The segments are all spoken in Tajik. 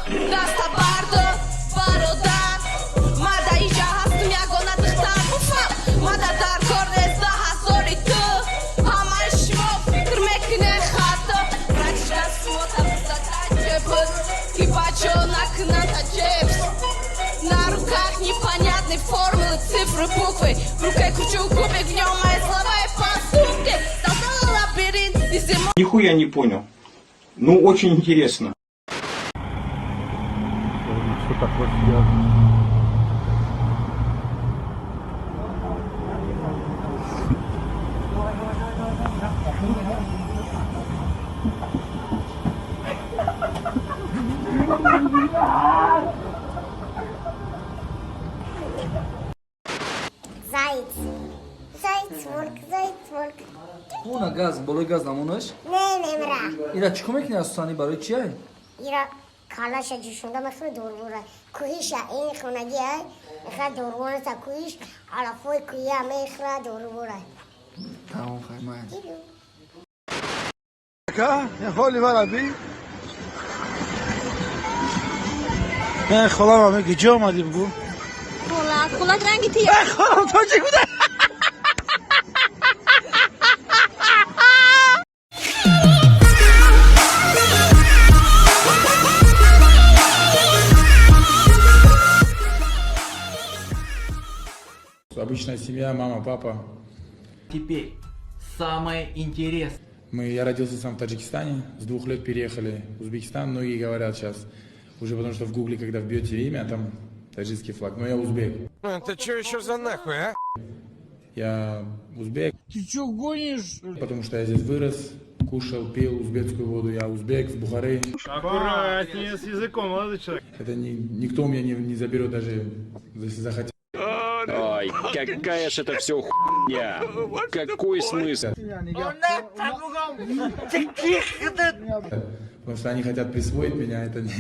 Даста бардор, бародар. Мада иҷа ҳастум, ягона духтар. Буфам, мада дар кор нест 10 000-и ту. Ҳамаи шумо фикр мекунед хато. Братишка, сумота бизата ки бачо накунанд таҷебс. На руках непонятные формулы, цифры, буквы. В руке кручу кубик, в нем мои слова и поступки. Создала лабиринт из эмоций. Нихуя не понял. Ну, очень интересно. Что такое сделать? Заяц. Заяц, волк, заяц, волк. Уна газ, болои газ намонаш? Не, немра. Ира чӣ кор мекунӣ асосани, барои чи ай? Ира калаша ҷӯшонда мехӯри, дорвора. Кӯҳиша ин хонаги ай, мехӯра дорвора та кӯҳиш, алафои кӯҳия мехӯра, дорвора. Тамом, хай, май. יכול ברבי. خالم همه کجا آمدی بگو. خولک خولک ранги тия. خالم تاجیک بوده. Обычная семья, мама, папа. Теперь самое интересное. Я родился сам в Таджикистане, с 2 лет переехали в Узбекистан. Многие говорят сейчас, уже потому что в гугле, когда вбьете имя, там таджикский флаг. Но я узбек. Это что еще за нахуй, а? Я узбек, Ты что, гонишь? Потому что я здесь вырос, кушал, пил узбекскую воду. Я узбек с Бухары. Аккуратнее с языком, молодой человек. Это никто у меня не заберет, даже если захотят. Ой, какая ж это все хуйня. Какой смысл? Потому что они хотят присвоить меня, это не.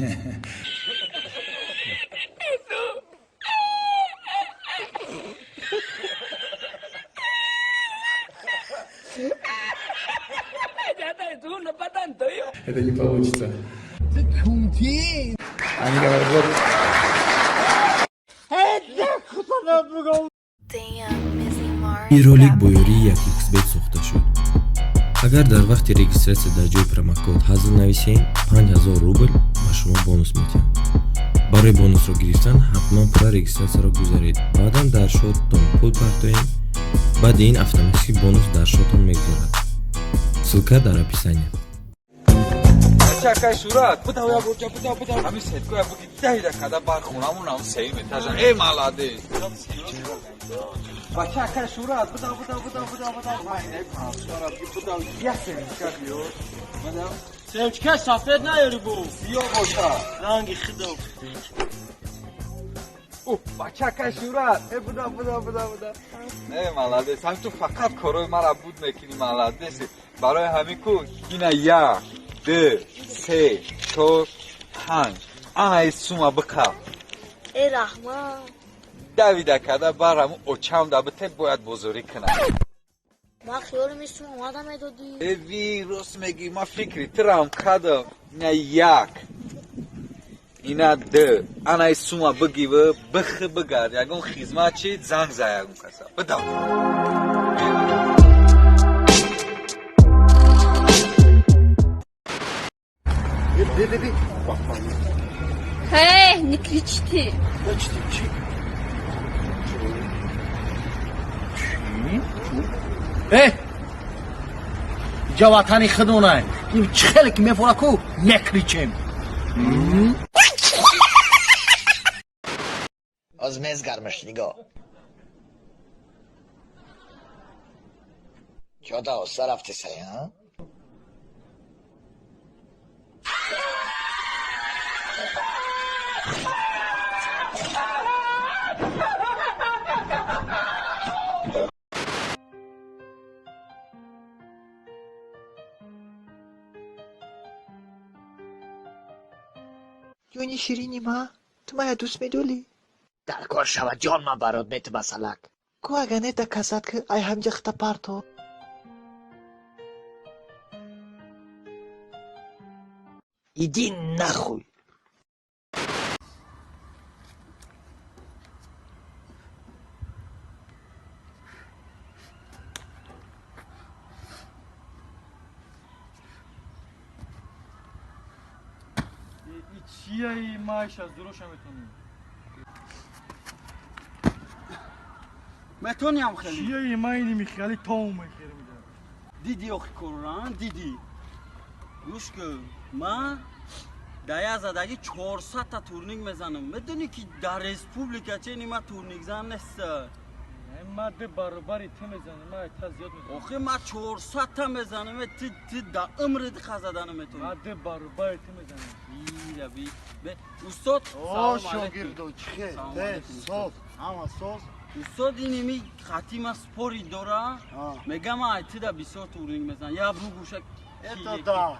Это не получится. Они говорят, вот. Ин ролик бо ёрии 1xBet сохта шуд. Агар дар вақти регистрация дар ҷои промокод ҳазл нависем, 5000 рубл ба шумо бонус медиҳанд. Барои бонусро гирифтан ҳатман пурра регистрацияро гузаред, баъдан дар шоттон пул партоем, баъди ин автоматически бонус дар шоттон мегузарад. Ссылка дар описание. Чакай сурат, буда я бурча, буда, буда. Ҳамин сеткоя буги даҳида када бар хонамон сеюм этажа. Э, молодец. Бачакай сурат, буда, буда, буда, буда, буда. Ман инаи панҷшара буда, як семечка биё. Буда. Семечка сафед наёри бу. Сиё боша. Ранги хидо. О, бачакай сурат. Э, буда, буда, буда, буда. Не, молодец. Ҳамин ту фақат корои мара буд мекунӣ, молодец. Барои ҳамин ку ина як, ду, се, чор, панҷ. Ана ин сума бикав. Э, раҳмат. Давида када барам очам да бите, бояд бозорӣ кунам. Ман хиёлим исм омада медодӣ. Эви, рост мегӣ, ман фикри тирам кадам. Ина як, ина ду, ана ин сума бигива, бихи, бигард, ягон хизмат чи занг за ягон каса бидав. Эй, не кричите. Э! Иҷа ватани худонай. Ин чӣ хеле ки мефора ку мекричем. Аз мезгармаш нигоҳ. Ҷода оста рафти сай, а? Ҷони ширини ма, ту мая дӯст медолӣ? Дар кор шавад, ҷон ман барот метима салак. Ку агар не дакасад ки ай ҳамҷа хита парто. Иди нахуй. И чияи майш аз дуроша метонӣ? Метониам хеле. Чияи майни михали том мехерим. Диди охи корран, диди. Гӯш кун, ман дар як задагӣ 400 та турник мезанам. Медонӣ ки дар республика чени ма турникзан неста. Ма ду баробари ту мезанам, ма та зиёд мезанам. Охи ма 400 та мезанам, ту да умрит хазада наметонӣ. Ма ду баробари ту мезанам. Бира би. Устод, о шогирдо, чихе, те соз, ҳама соз. Устод, иними хати ма спори дора. Мегам ай ту да бисёр турник мезанам. Я бугӯша. Это да.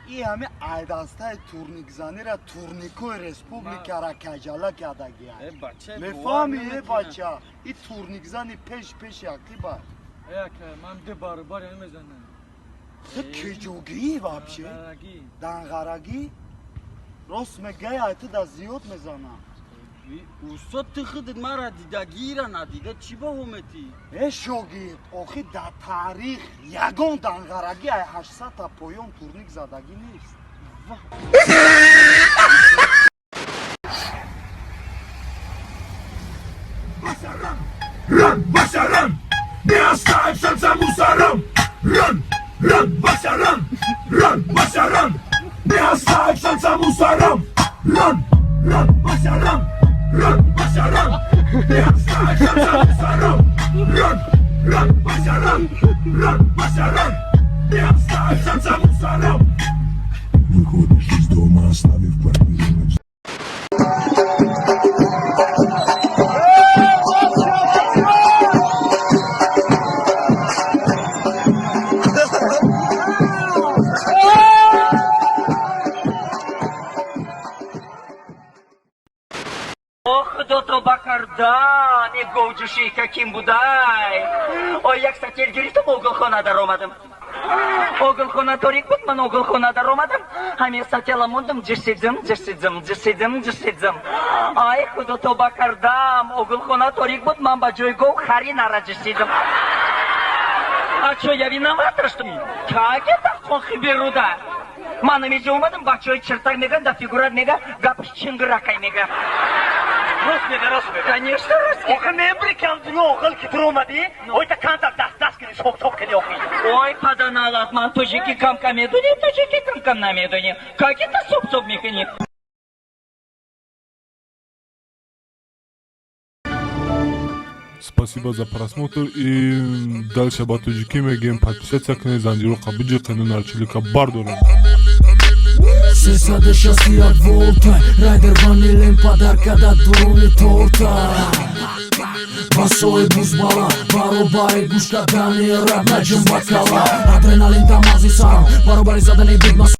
И ҳами айдастаи турникзанира турникои республикара каҷала кардагия. Мефаҳми, э бача, и турникзани пеш пеши ақиба. Ман ду баробар мезанам. Ту киҷугӣ вообще? Данғарагӣ? Рост мегӯяй, ай ту да зиёд мезанам. Устод, ту худат мара дидагира надида чӣ баҳо метӣ? Э шогирд, охи дар таърих ягон данғарагӣ ай 800 та поён турник задагӣ нест. Ран, Вася, ран! Не оставь шанса мусорам! Ран, ран, Вася, ран! Ран, Вася, ран! Не оставь шанса мусорам! Ран, ран, Вася, ран! Ран, Вася, ран! Не оставь шанса мусорам! Ран, ран, Вася, ран! Ран, Вася, ран! Не оставь шанса мусорам! Выходишь из дома, оставив квартиру. Худо тоба кардан, говҷуши каким будай. Ой, як сател гирифтам, оғилхона даромадам. Оғилхона торик буд, ман оғилхона даромадам. Ҳамин сатела мондам, ҷишидим, ҷишидим, ҷишидим, ҷишидим. Ай, худо тоба кардам, оғилхона торик буд, ман ба ҷои гов хари нара ҷишидим. А чё, я виновата, что ли? Как это хохи беруда? Ман ҳамиҷо омадам, бачаҳои чиртак меган, да фигурат мега, гапш чингиракай мега. Рост мега, рост мега. Конечно, рост мега. Охи мен бирикам дунё оғил ки дуромадӣ, ой та канта даст даст кини, соп соп кини охи. Ой, паданалат, ман тоҷики кам-кам медонӣ, тоҷики кам-кам намедонӣ. Как это соп-соп мекунӣ? Спасибо за просмотр и дальше ба тоҷикӣ мегӯем: подписаться кунед, занҷироқа биҷиқену нарчилика бардорем. 361 волта райдер ванилен подарка да дуруни торта басои бузбала баробари гӯш кардани раб наҷим бакала адреналин дамази сарам баробари задани бигма.